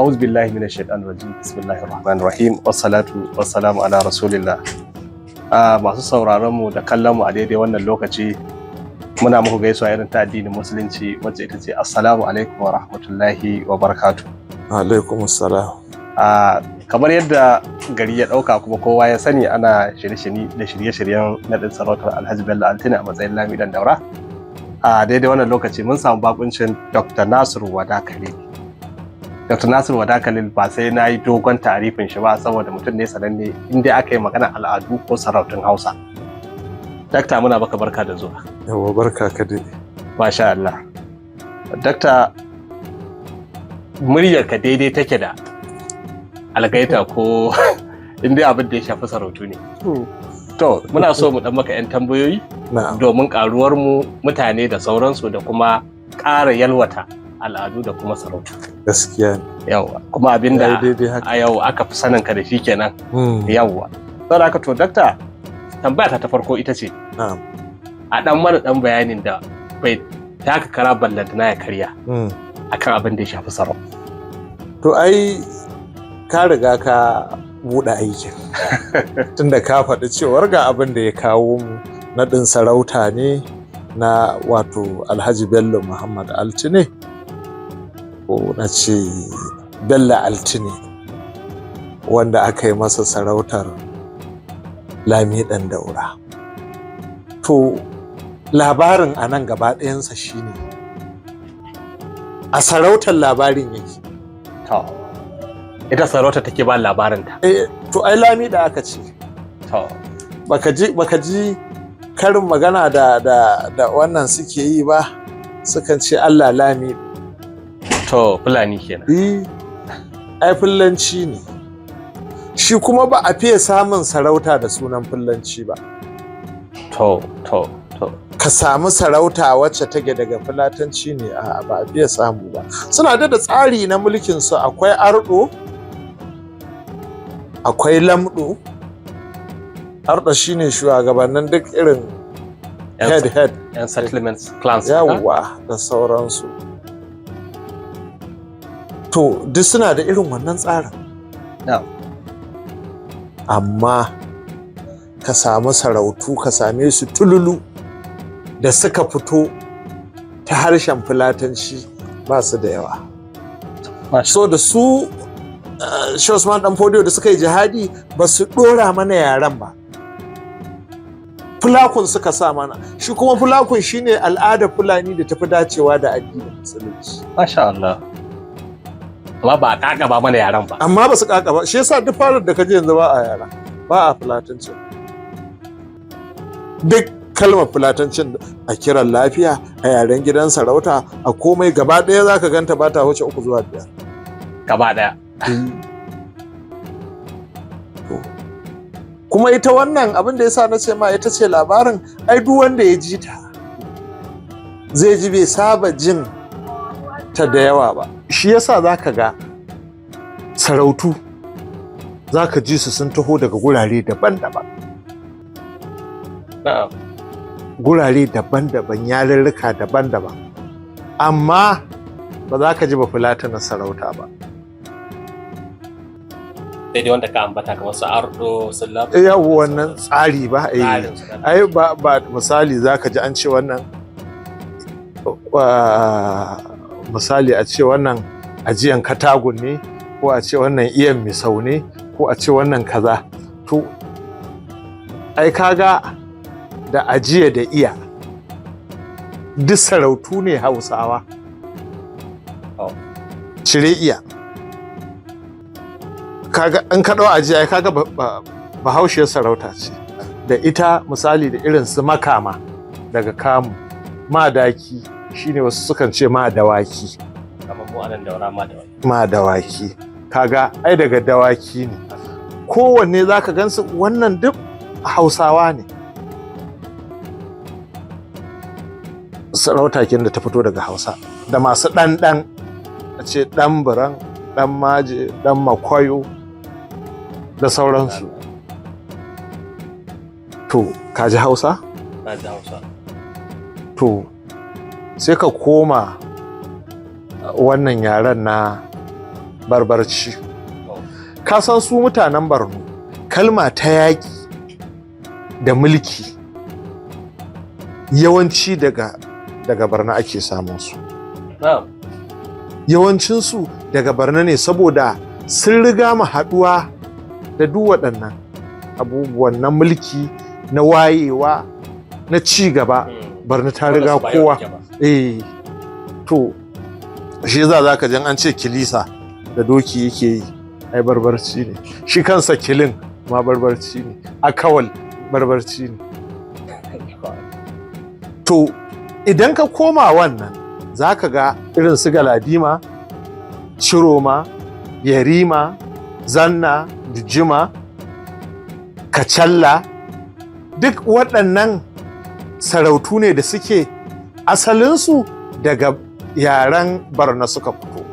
A'udhu billahi minash shaitanir rajim. Bismillahir rahmanir rahim. Wassalatu wassalamu ala rasulillah. Masu sauraron mu da kallon mu a daidai wannan lokaci, muna muku gaisuwa irin ta addinin Musulunci, wacce ita ce assalamu alaikum wa rahmatullahi wa barakatuh. Alaikum assalam. Kamar yadda gari ya ɗauka kuma kowa ya sani, ana shirye-shirye da shirye-shiryen naɗin sarautar Alhaji Bello Altine a matsayin Lamidan Daura. A daidai wannan lokaci mun samu bakuncin Dr. Nasiru Wada Khalil. Dr. Nasiru Wada Khalil ba sai na yi dogon tarifin shi ba, saboda mutum ne sananne inda aka yi magana al'adu ko sarautun Hausa. Dakta, muna baka barka da zuwa. Yawwa, barka ka dai. Masha Allah. Dakta, muryarka daidai take da algaita ko inda abin da ya shafi sarautu ne. To, muna so mu dan maka 'yan tambayoyi domin karuwar mu mutane da sauransu da kuma ƙara yalwata al'adu da kuma sarautu. Gaskiya ne. Yawwa, kuma abin da Yayi daidai haka. a yau aka fi sanin ka da shi kenan. Yawwa. Saboda haka, to dakta, tambaya ta farko ita ce, a dan mana dan bayanin da bai taka kara ballantana ya karya akan abin da ya shafi sarauta. To, ai ka riga ka buɗe aikin. Tunda ka faɗi cewar ga abin da ya kawo mu, naɗin sarauta ne na wato Alhaji Bello Muhammad Altine, ko na ce Bello Altine, wanda aka yi masa sarautar Lamiɗan Daura. To, labarin a nan gaba ɗayansa shine a sarautar labarin yake. To, ita sarauta take ba labarinta. Eh, to ai Lamiɗa aka ce. Baka ji karin magana da wannan suke yi ba? Sukan ce Allah lami. To, Fulani kenan. Eh, ai Fullanci ne. Shi kuma ba a fiye samun sarauta da sunan Fullanci ba. To to to Ka samu sarauta wacce take daga Fulatanci ne, a ba a fiye samu ba. Suna da tsari na mulkin su, akwai ardo, akwai lamdo. Ardo shine shugabannin duk irin head head. Yan settlements, clans haka? Yawwa, da sauransu. To, duk suna da irin wannan tsarin. Amma ka samu sarautu, ka same su tululu da suka fito ta harshen Fulatanci, ba su da yawa. So da su Shehu Usman Dan Fodiyo da suka yi jihadi, ba su dora mana yaren ba, Fulakun suka sa mana. Shi kuma Fulakun shine al'adar Fulani da tafi dacewa da addinin Musulunci. Masha Allah. Amma ba a kakaba mana yaran ba. Amma ba su kaka ba. Shi yasa duk farar da kaje yanzu ba a yara, ba a Fulatancin. Duk kalmar Fulatancin a kiran lafiya, a yaren gidan sarauta, a komai gaba ɗaya, zaka ganta ba ta wuce uku zuwa biyar. Gaba daya. To, kuma ita wannan abin da yasa na ce ma ita ce labarin, ai duk wanda ya ji ta zai ji bai saba jin ta da yawa ba. Shi yasa zaka ga sarautu, zaka ji su sun taho daga gurare daban-daban, gurare daban-daban, yarurruka daban-daban, amma ba za ka ji ba na sarauta ba. Sai dai wanda ka ambata, kamar su ardo, su lab. Yau wannan tsari ba, eh. Tsarin su. Ai ba misali, zaka ji an ce wannan, misali a ce wannan ajiyan Katagun ne, ko a ce wannan iyan Misau ne, ko a ce wannan kaza. To, ai kaga da ajiya da iya duk sarautu ne Hausawa. Cire iya, kaga in ka ɗau ajiya, ai kaga Bahaushiyar sarauta ce da ita. Misali, da irin su Makama daga Kamu, Madaki shine wasu sukan ce ma dawaki. Kamar mu anan Daura, ma da Ma dawaki, kaga ai daga dawaki ne. Kowanne zaka gansu, wannan duk Hausawa ne. Sarauta kin da ta fito daga Hausa da masu ɗanɗan, a ce ɗan biran, ɗan maje, ɗan makwayo da sauransu. To, ka ji Hausa? Na ji Hausa. To, sai ka koma wannan yaren na Barbarci. Ka san su mutanen Borno, kalma ta yaƙi da mulki yawanci daga Barna ake samun su. Yawancinsu daga Barna ne, saboda sun riga mu haɗuwa da duk waɗannan abubuwan na mulki, na wayewa, na ci gaba. Barna ta riga kowa. Eh, to shi za ka jan an ce kilisa da doki yake yi, ai barbarci ne. Shi kansa kilin ma barbarci ne, akawal barbarci ne. To idan ka koma wannan, za ka ga irin su Galadima, Ciroma, Yarima, Zanna, Dijima, Kacalla, duk waɗannan sarautu ne da suke asalinsu daga yaren Barna suka fito.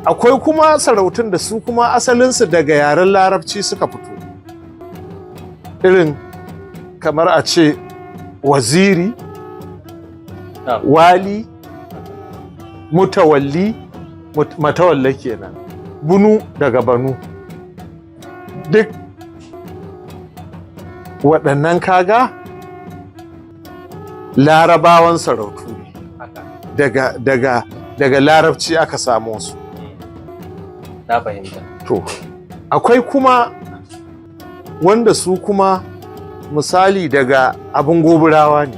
Akwai kuma sarautun da su kuma asalinsu daga yaren Larabci suka fito, irin kamar a ce waziri, wali, mutawalli, matawalla kenan, bunu daga banu. Duk waɗannan kaga Larabawan sarautu ne, daga Larabci aka samu su. Na fahimta. To akwai kuma wanda su kuma misali daga abin Goburawa ne,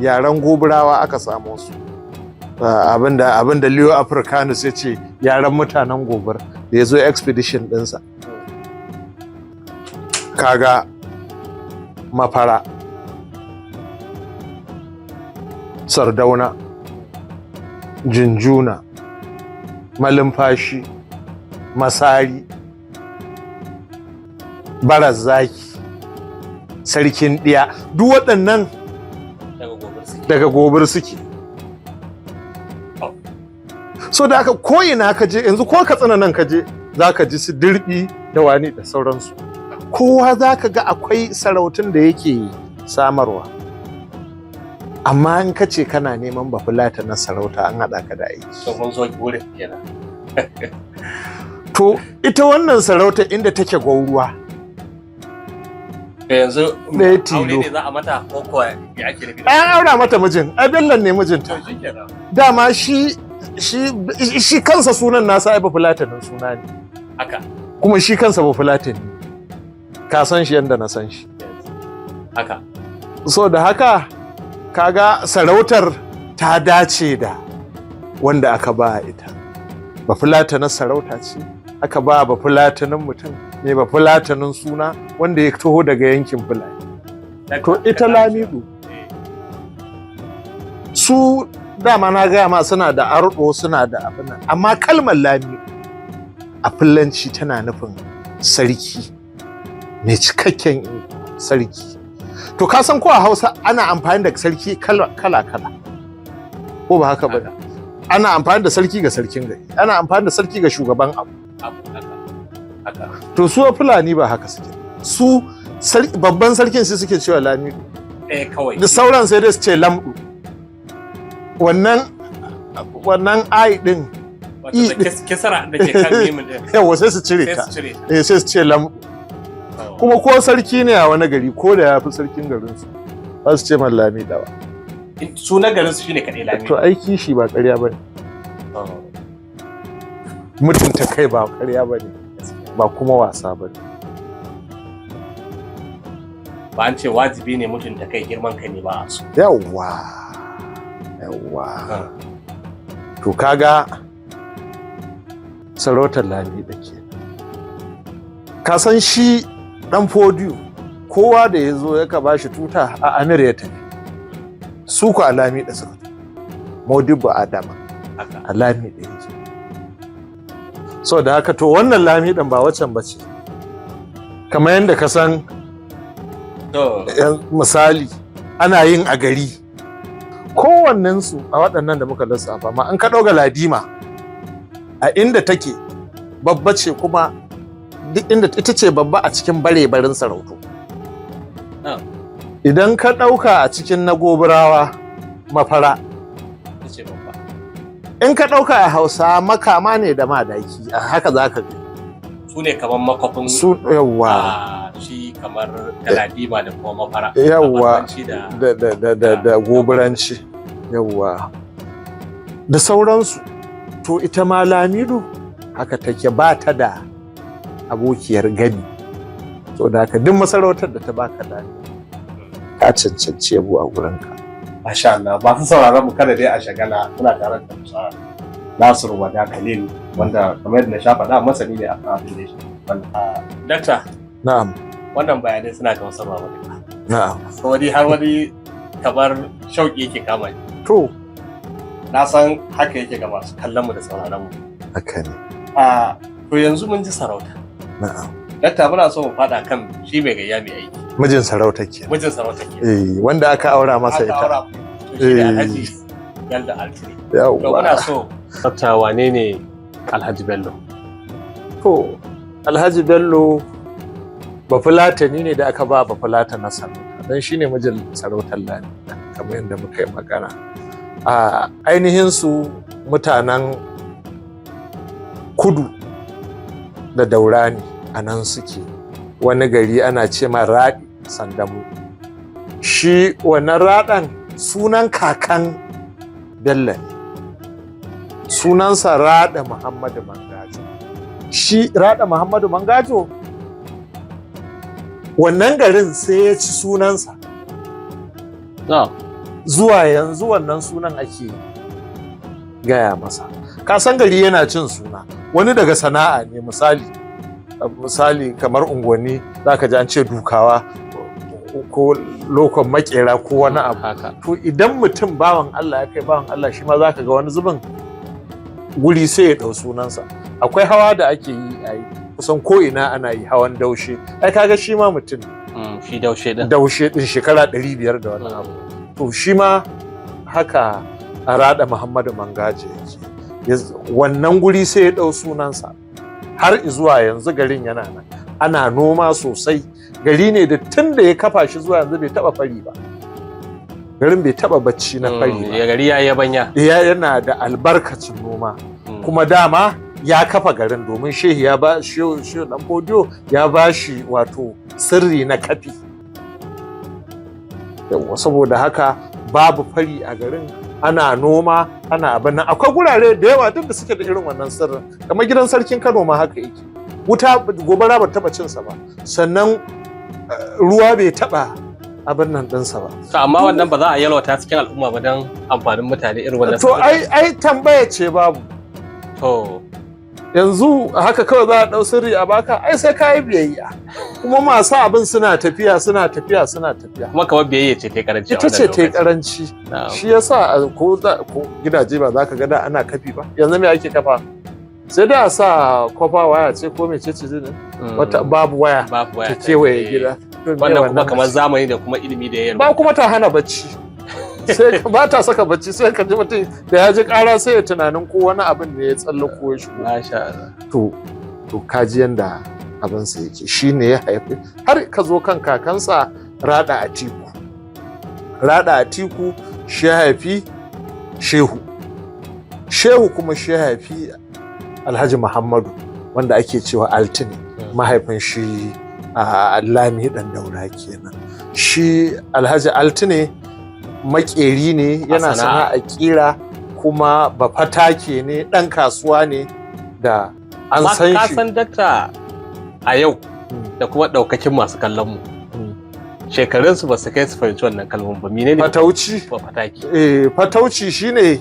yaren Goburawa aka samu su. Abinda Leo Africanus ya ce yaren mutanen Gobir da ya zo expedition ɗinsa. Kaga Mafara, Sardauna, Jinjuna, Malumfashi, Masari, Barazaki, Sarkin Ɗiya, duk waɗannan daga Gobir suke. So da aka ko'ina ka je yanzu, ko Katsina nan ka je, za ka ji su Dirbi da wani da sauransu. Kowa za ka ga akwai sarautun da yake samarwa. Amma in ka ce kana neman Bafulata na sarauta, an haɗa ka da aiki. To mun zo wurin kenan. To ita wannan sarauta inda take gwauruwa. To yanzu Ɗaya tilo. aure ne za a mata ko kuwa ya ake nufi? An aura mata mijin, ai Bello ne mijinta. To shikenan. Dama shi kansa sunan nasa ai Bafulatanin suna ne. Haka. Kuma shi kansa Bafulatani. Ka san shi yanda na san shi. Haka. So da haka kaga sarautar ta dace da wanda aka ba ita. Bafulatanin sarauta ce aka ba Bafulatanin mutum ne, Bafulatanin suna wanda ya taho daga yankin Fulani. To ita Lamido, su dama na gaya ma suna da ardo, suna da abin nan, amma kalmar Lamido a Fulanci tana nufin sarki mai cikakken iko, sarki. To ka san ko a Hausa ana amfani da sarki kala kala, ko ba haka ba? Ana amfani da sarki ga sarkin gari, ana amfani da sarki ga shugaban abu. Haka. To su Fulani ba haka suke. Su babban sarkin su suke cewa Lamido. Eh, kawai. Da sauran sai dai su ce Lamdu. Wannan ai din. Wato da kisra da ke kan mimin din. Yawa, sai su cire sai ta. Su cire. Eh, sai su ce Lamdu. Kuma ko sarki ne a wani gari, ko da ya fi sarkin garin su, ba su ce man Lamida ba. Sunan garin su shine kaɗai Lamido. To ai kishi ba ƙarya bane, mutunta kai ba ƙarya bane, ba kuma wasa bane. Ba an ce wajibi ne mutunta kai, girman kai ne ba a so. Yawwa, to kaga sarautar Lamida ke. Ka san shi dan Fodiyo, kowa da ya zo ya ka bashi tuta a Amir ya tafi, su ku a Lamida suka tafi. Modibbo Adama a Lamida ya zo. So da haka, to wannan Lamidan ba wacan ba ce. Kamar yadda ka san, misali ana yin a gari, kowannensu a waɗannan da muka lissafa ma, an ka ɗauga Ladima a inda take babba ce, kuma duk inda ita ce babba a cikin bare-barin sarautu. Idan ka ɗauka a cikin na Goburawa, Mafara. Ita ce babba. In ka ɗauka a Hausa, makama ne da madaki, a haka za ka ga. Su ne kamar makwafin Su, yawwa. Shi kamar Galadima da kuma Mafara. Yawwa. Barbanci da Da Goburanci, yawwa, da sauransu. To ita ma Lamido haka take, ba ta da abokiyar gami. So da haka duk masarautar da ta baka Lamido ta cancanci yabo a gurinka. Masha Allah, masu sauraron mu, kada dai a shagala, muna tare da Musa Nasiru Wada Khalil, wanda kamar yadda na sha faɗa, masani ne akan abin da ya shafi wannan. Dakta, Na'am. wannan bayanai suna gamsarwa matuƙa. Na'am. So wani har wani kamar shauƙi yake kama ni. To. Na san haka yake ga masu kallon mu da sauraron mu. Haka ne. To yanzu mun ji sarauta. Na'am. Dakta, muna so mu faɗa kan shi mai gayya mai aiki. Mijin sarauta ke. Mijin sarauta ke. Eh, wanda aka aura masa Aka ita. aura, to shi ne Eh. Alhaji Bello Altine. To muna Yawwa. so. Dakta, wane ne Alhaji Bello? To, Alhaji Bello Bafulatani ne da aka ba Bafulata na sarauta, don shi ne mijin sarautar Lami, kamar yadda muka yi magana. A ainihin su mutanen kudu da Daura ne, a nan suke. Wani gari ana ce ma Raɗi Sandamu. Shi wannan Raɗan sunan kakan Bello ne. Sunansa Raɗa Muhammadu Mangajo. Shi Raɗa Muhammadu Mangajo, wannan garin sai ya ci sunansa. Zuwa yanzu wannan sunan ake gaya masa. Ka san gari yana cin suna. Wani daga sana'a ne, misali kamar unguwanni za ka ji an ce Dukawa ko Lokon Makera ko wani abu. To idan mutum bawan Allah ya kai bawan Allah, shi ma za ka ga wani zubin guri sai ya ɗau sunansa. Akwai hawa da ake yi a yi kusan ko ina ana yi, hawan Daushe. Ai kaga shi ma mutum ne. Shi Daushe din. Daushe din shekara 500 da wani abu. To shi ma haka a Rada Muhammadu Mangaje yake. Wannan guri sai ya ɗau sunansa har zuwa yanzu. Garin yana nan, ana noma sosai. Gari ne da tun da ya kafa shi zuwa yanzu bai taba fari ba. Garin bai taba bacci na fari ba. Ya gari ya yabanya. Yana da albarkacin noma. Kuma dama ya kafa garin domin shehi ya ba Shehu Dan Fodiyo ya ba shi wato sirri na kafi. Yawwa, saboda haka babu fari a garin, ana noma, ana abin nan. Akwai gurare da yawa duk da suke da irin wannan sirrin, kamar gidan sarkin Kano ma haka yake. Wuta, gobara ba taba cinsa ba, sannan ruwa bai taba abin nan ɗinsa ba. To amma wannan ba za a yalwata cikin al'umma ba don amfanin mutane irin wannan To ai tambaya ce babu. Yanzu haka kawai za a ɗau sirri a baka? Ai sai ka yi biyayya. Kuma masu abin suna tafiya, suna tafiya, suna tafiya. Kuma kamar biyayya ce ta yi karanci a Ita ce wannan ta yi lokaci. karanci. Shi yasa ko gidaje ba za ka ga da ana kafi ba. Yanzu me ake kafa? Sai da a sa copper waya ce ko mece ce ne, wata babu waya Babu waya ta kewaye gida. To me? Wannan kuma kamar zamani da kuma ilimi da ya yalwa. Ba kuma ta hana bacci, sai ba ta saka bacci, sai ka ji mutum da ya ji ƙara sai ya tunanin ko wani abin da ya tsallako ya shigo. Masha Allah. To kaji yanda abinsa yake. Shi ne ya haifi har ka zo kan kakansa Rada Atiku. Rada Atiku shi ya haifi Shehu. Shehu kuma shi ya haifi Alhaji Muhammadu, wanda ake cewa Altine, mahaifin shi a Lami Dan Daura kenan. Shi Alhaji Altine makeri ne, yana sana'a. Sana'a kira, kuma bafatake ne, dan kasuwa ne da an Amma san ka shi. san, dakta, a yau da kuma daukakin masu kallon mu, shekarunsu ba su kai su fahimci wannan kalmomin ba. Menene Fatauci. Ba fataki? Eh, fatauci shine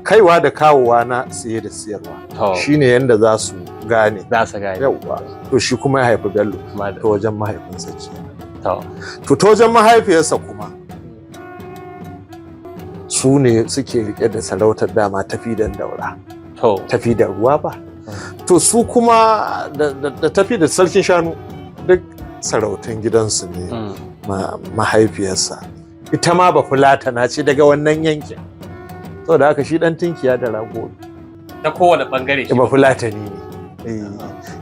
kaiwa da kawowa na siye da siyarwa. Shine yanda za su gane. Za su gane. Yauwa. To shi kuma ya haifi Bello ta wajen mahaifinsa kenan. To ta wajen mahaifiyarsa kuma, su ne suke rike da sarautar dama, tafi da Daura, tafi da ruwa ba. To su kuma da tafi da sarkin shanu duk sarautun gidansu ne. Mahaifiyarsa ita ma Bafulatana ce daga wannan yankin, saboda haka shi dan tinkiya da rago. Ta kowane bangare shi. Bafulatani ne. Eh,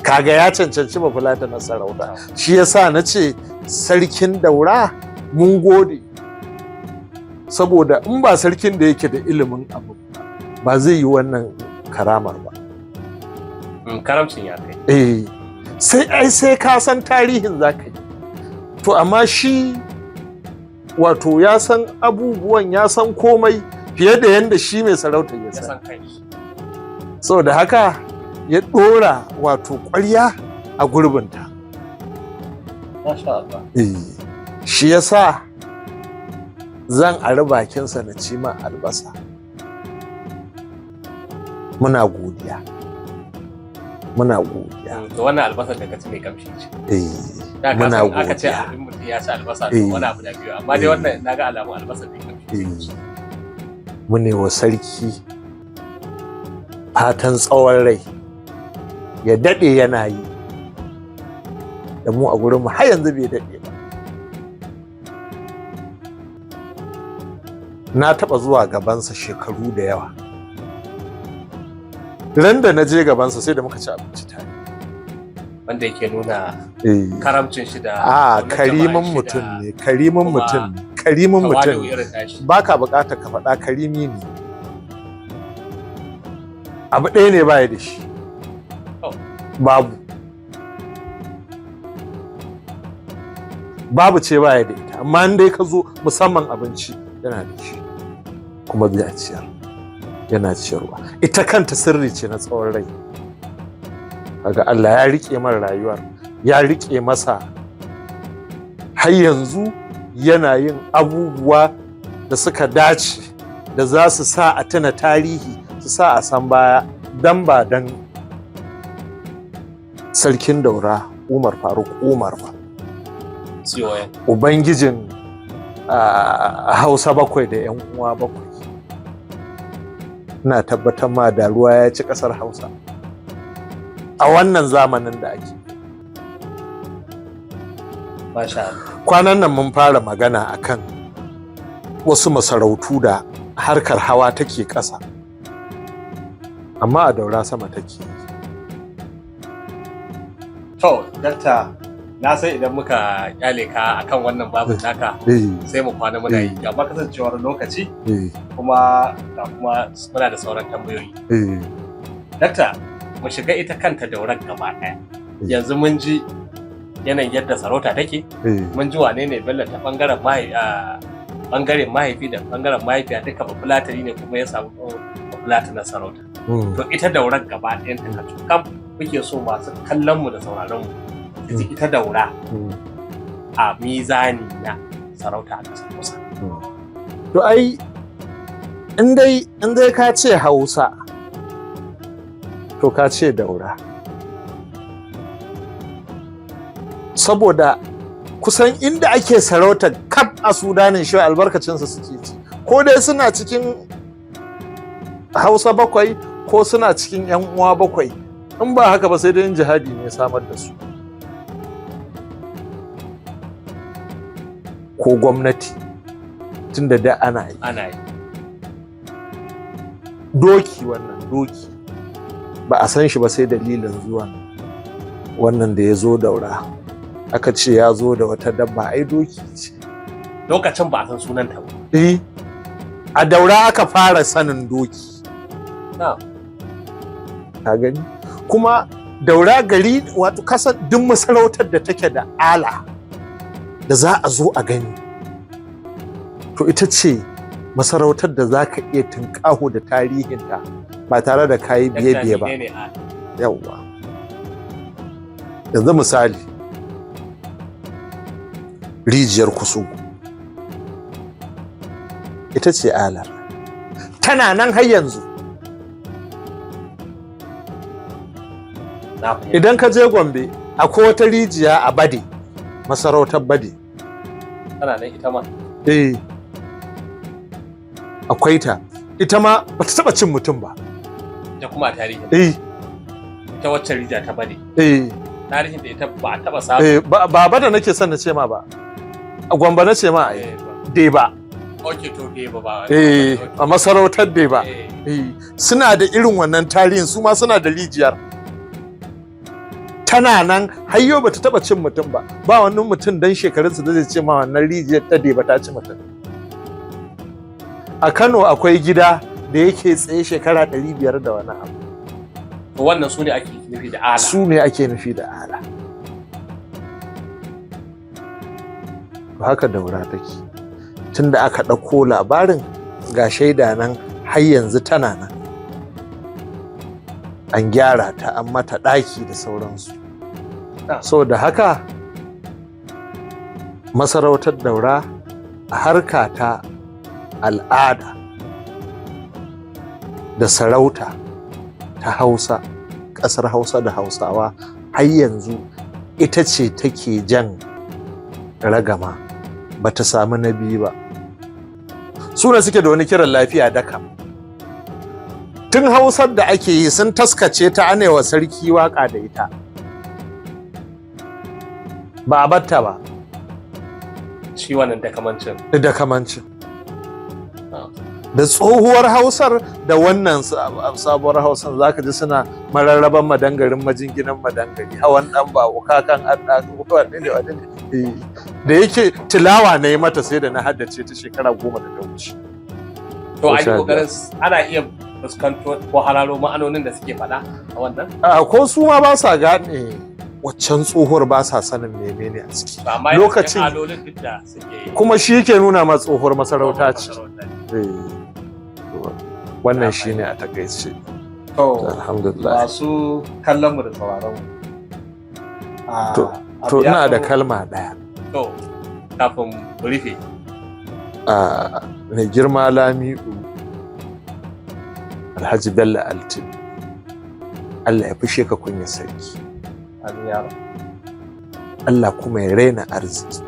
kaga ya cancanci Bafulatana sarauta. Shi yasa na ce sarkin Daura mun gode, saboda in ba sarkin da yake da ilimin abu ba. Ba zai yi wannan karamar ba. Karamcin ya kai. Eh, sai ai sai ka san tarihin za ka yi. To amma shi wato ya san abubuwan, ya san komai fiye da yadda shi mai sarauta ya Ya san. san kai. Saboda haka ya ɗora wato ƙwarya a gurbinta. Masha Allah. Eh, shi ya sa zan ari bakinsa na ci ma albasa. Muna godiya. Muna godiya. To wannan albasar da ka ci mai kamshi ce. Eh, Da ka muna san aka ce godiya. in mutum ya ci albasa to wani abu da biyu, amma dai wannan na ga alamun albasar mai kamshi ce. Eh, mune wa sarki fatan tsawon rai, ya daɗe yana yi da mu a gurinmu, har yanzu bai daɗe ba. Na taɓa zuwa gabansa shekaru da yawa. Ran da na je gabansa sai da muka ci abinci tare. Wanda yake nuna karamcin shi da a ƙaunar jama'ar karimin shi mutum da ne, karimin kuma mutum ne, karimin mutum tawali'u ne. irin tashi. Ba ka bukatar ka faɗa, karimi ne. Abu ɗaya ne baya da shi. Oh. Babu. Babu ce baya da ita, amma in dai ka zo musamman abinci yana da shi, kuma zai ciyar, yana ciyarwa. Ita kanta sirri ce na tsawon rai. Kaga Allah ya riƙe man rayuwar, ya riƙe masa, har yanzu yana yin abubuwa da suka dace da za su sa a tuna tarihi, su sa a san baya, dan ba dan Sarkin Daura Umar Faruk Umar ba. CON. Ubangijin Hausa bakwai da 'yan uwa bakwai. Ina tabbatar ma da ruwa ya ci ƙasar Hausa a wannan zamanin da ake. Masha Allah. Kwanan nan mun fara magana akan wasu masarautu da harkar hawa take ƙasa, amma a Daura sama take. To, Dakta, na san idan muka kyale ka akan wannan babin naka sai mu kwana muna yi. Amma kasancewar lokaci kuma ga kuma muna da sauran tambayoyi. Dakta, mu shiga ita kanta Daurar gaba ɗaya. Yanzu mun ji yanayin yadda sarauta take, mun ji wane ne Bello ta bangaren bangaren mahaifi da bangaren mahaifiya, duka Bafulatani ne, kuma ya samu Bafulatani na sarauta. To ita Daurar gaba ɗayan ta kam muke so masu kallon mu da sauraron mu su ji ita Daura a mizani na sarauta a ƙasar Hausa. To ai in dai ka ce Hausa, to ka ce Daura. Saboda kusan inda ake sarauta kaf a Sudanin shi albarkacinsa suke ci. Ko dai suna cikin Hausa bakwai ko suna cikin 'yan uwa bakwai. In ba haka ba sai dai jihadi ne samar da su. Ko gwamnati, tunda da ana yi. Ana yi. Doki, wannan doki ba a san shi ba sai dalilin zuwan wannan da ya zo Daura. Aka ce ya zo da wata dabba, ai doki ce. Lokacin ba a san sunanta ba. Eh, a Daura aka fara sanin doki. Ka gani? Kuma Daura gari, wato kasan duk masarautar da take da ala da za a zo a gani, to ita ce masarautar da za ka iya tunƙaho da tarihinta ba tare da kayi biye-biye ba. Yawwa. Yanzu misali, rijiyar Kusugu ita ce alar, tana nan har yanzu. Idan ka je Gombe, akwai wata rijiya a Bade, masarautar Bade. Tana nan ita ma. Eh, akwai ta. Ita ma bata taba cin mutum ba. Ita kuma a tarihin. Eh. Ita wacce rijiya ta Bade. Eh. Tarihin da ita ba a taba samu. Eh, ba Bade nake son na ce ma ba. A Gombe na ce ma ai. Dai ba. Okay, to dai ba ba. Eh, a masarautar dai ba. Eh, suna da irin wannan tarihin, su ma suna da rijiyar. Tana nan har yau bata taba cin mutum ba. Ba wani mutum dan shekarunsa da zai ce ma wannan rijiyar ta dai ba ta ci mutum. A Kano akwai gida da yake tsaye shekara 500 da wani abu. To wannan su ne ake nufi da ala. Su ne ake nufi da ala. To haka Daura take. Tunda aka ɗauko labarin, ga shaida nan har yanzu tana nan. An gyara ta, an mata ɗaki da sauransu. So da haka masarautar Daura a harka ta al'ada da sarauta ta Hausa, ƙasar Hausa da Hausawa, har yanzu ita ce take jan ragama, ba ta samu na biyu ba. Su ne suke da wani kiran lafiya daka. Tun Hausar da ake yi sun taskace ta, anewa sarki waka da ita, ba a batta ba. Shi wannan dakamancin. Da kamancin da tsohuwar Hausar da wannan sabuwar Hausar, zaka ji suna mararraban madangarin majinginan madangari, hawan dan bawo, kakan adda, wane ne wane ne. Da yake tilawa na yi mata, sai da na haddace ta shekara 10 da ta wuce. To an yi Ko 15. kokarin ana iya fuskanto ko hararo ma'anonin da suke faɗa a wannan? A ko su ma ba sa gane waccan tsohuwar, ba sa sanin menene a ciki. To amma yana cikin Lokacin- alolin duk da suke Kuma shi yake nuna ma tsohuwar masarauta ce. Masarauta. Eh, to, wannan shine a takaice. To alhamdulillah. Masu kallon mu da sauraron mu, To ina da kalma ɗaya. To, kafin mu rufe. A mai girma Lamido Alhaji Bello Altin, Allah ya fishe ka kunya sarki. Amin ya rab. Allah kuma ya raina arziki.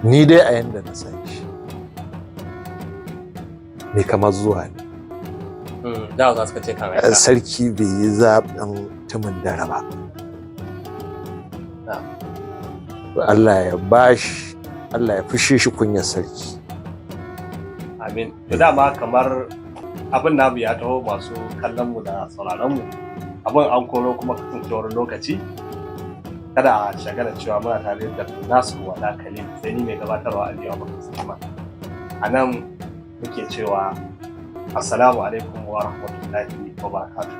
Ni dai a yanda na san shi, mai kamar zuwa ne. Da za su ce kan aika. Sarki bai yi zaɓen tumin dare ba. Allah ya bashi, Allah ya fishe shi kunyar sarki. Amin. To dama kamar abin namu ya taho, masu kallon mu da sauraron mu, abin an koro kuma kasancewar lokaci, kada a shagala cewa muna tare da Nasiru Wada Khalil, sai ni mai gabatarwa Aliyu Abubakar Suleiman. A nan muke cewa assalamu alaikum wa rahmatullahi wa barakatuh.